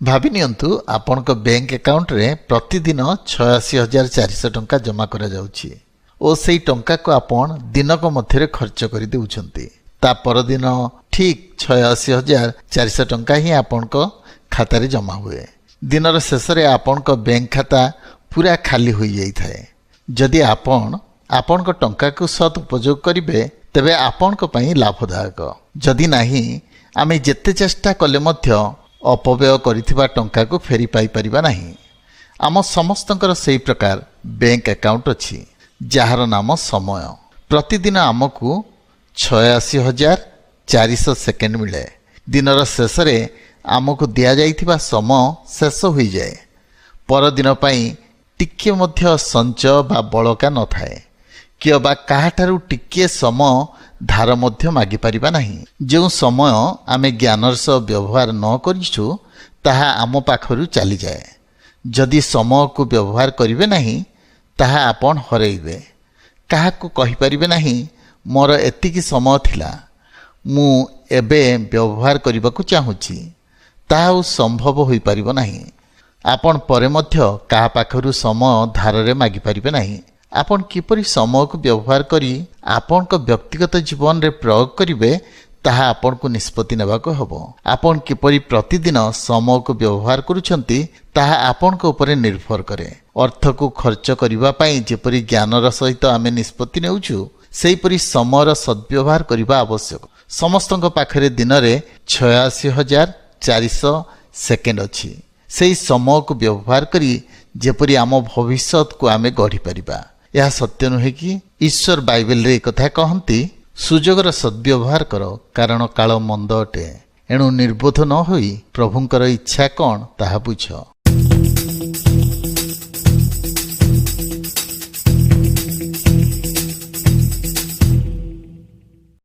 ଭାବି ନିଅନ୍ତୁ, ଆପଣଙ୍କ ବ୍ୟାଙ୍କ ଆକାଉଣ୍ଟରେ ପ୍ରତିଦିନ 86,400 ଟଙ୍କା ଜମା କରାଯାଉଛି ଓ ସେଇ ଟଙ୍କାକୁ ଆପଣ ଦିନକ ମଧ୍ୟରେ ଖର୍ଚ୍ଚ କରି ଦେଉଛନ୍ତି। ତା ପରଦିନ ଠିକ୍ 86,400 ଟଙ୍କା ହିଁ ଆପଣଙ୍କ ଖାତାରେ ଜମା ହୁଏ। ଦିନର ଶେଷରେ ଆପଣଙ୍କ ବ୍ୟାଙ୍କ ଖାତା ପୁରା ଖାଲି ହୋଇଯାଇଥାଏ। ଯଦି ଆପଣ ଆପଣଙ୍କ ଟଙ୍କାକୁ ସତ୍ ଉପଯୋଗ କରିବେ, ତେବେ ଆପଣଙ୍କ ପାଇଁ ଲାଭଦାୟକ। ଯଦି ନାହିଁ, ଆମେ ଯେତେ ଚେଷ୍ଟା କଲେ ମଧ୍ୟ ଅପବ୍ୟୟ କରିଥିବା ଟଙ୍କାକୁ ଫେରି ପାଇପାରିବା ନାହିଁ। ଆମ ସମସ୍ତଙ୍କର ସେଇ ପ୍ରକାର ବ୍ୟାଙ୍କ ଆକାଉଣ୍ଟ ଅଛି, ଯାହାର ନାମ ସମୟ। ପ୍ରତିଦିନ ଆମକୁ 86,400 ସେକେଣ୍ଡ ମିଳେ। ଦିନର ଶେଷରେ ଆମକୁ ଦିଆଯାଇଥିବା ସମୟ ଶେଷ ହୋଇଯାଏ। ପରଦିନ ପାଇଁ ଟିକିଏ ମଧ୍ୟ ସଞ୍ଚୟ ବା ବଳକା ନଥାଏ କିମ୍ବା କାହାଠାରୁ ଟିକିଏ ସମୟ ଧାର ମଧ୍ୟ ମାଗିପାରିବା ନାହିଁ। ଯେଉଁ ସମୟ ଆମେ ଜ୍ଞାନର ସହ ବ୍ୟବହାର ନ କରିଛୁ, ତାହା ଆମ ପାଖରୁ ଚାଲିଯାଏ। ଯଦି ସମୟକୁ ବ୍ୟବହାର କରିବେ ନାହିଁ, ତାହା ଆପଣ ହରେଇବେ। କାହାକୁ କହିପାରିବେ ନାହିଁ, "ମୋର ଏତିକି ସମୟ ଥିଲା, ମୁଁ ଏବେ ବ୍ୟବହାର କରିବାକୁ ଚାହୁଁଛି।" ତାହା ଆଉ ସମ୍ଭବ ହୋଇପାରିବ ନାହିଁ। ଆପଣ ପରେ ମଧ୍ୟ କାହା ପାଖରୁ ସମୟ ଧାରରେ ମାଗିପାରିବେ ନାହିଁ। ଆପଣ କିପରି ସମୟକୁ ବ୍ୟବହାର କରି ଆପଣଙ୍କ ବ୍ୟକ୍ତିଗତ ଜୀବନରେ ପ୍ରୟୋଗ କରିବେ, ତାହା ଆପଣଙ୍କୁ ନିଷ୍ପତ୍ତି ନେବାକୁ ହେବ। ଆପଣ କିପରି ପ୍ରତିଦିନ ସମୟକୁ ବ୍ୟବହାର କରୁଛନ୍ତି, ତାହା ଆପଣଙ୍କ ଉପରେ ନିର୍ଭର କରେ। ଅର୍ଥକୁ ଖର୍ଚ୍ଚ କରିବା ପାଇଁ ଯେପରି ଜ୍ଞାନର ସହିତ ଆମେ ନିଷ୍ପତ୍ତି ନେଉଛୁ, ସେହିପରି ସମୟର ସଦ୍ବ୍ୟବହାର କରିବା ଆବଶ୍ୟକ। ସମସ୍ତଙ୍କ ପାଖରେ ଦିନରେ 86,400 ସେକେଣ୍ଡ ଅଛି। ସେହି ସମୟକୁ ବ୍ୟବହାର କରି ଯେପରି ଆମ ଭବିଷ୍ୟତକୁ ଆମେ ଗଢ଼ିପାରିବା। ଏହା ସତ୍ୟ ନୁହେଁ କି? ଈଶ୍ୱର ବାଇବେଲରେ ଏକଥା କହନ୍ତି, "ସୁଯୋଗର ସଦ୍ବ୍ୟବହାର କର, କାରଣ କାଳ ମନ୍ଦ ଅଟେ। ଏଣୁ ନିର୍ବୋଧ ନ ହୋଇ ପ୍ରଭୁଙ୍କର ଇଚ୍ଛା କ'ଣ, ତାହା ବୁଝ।"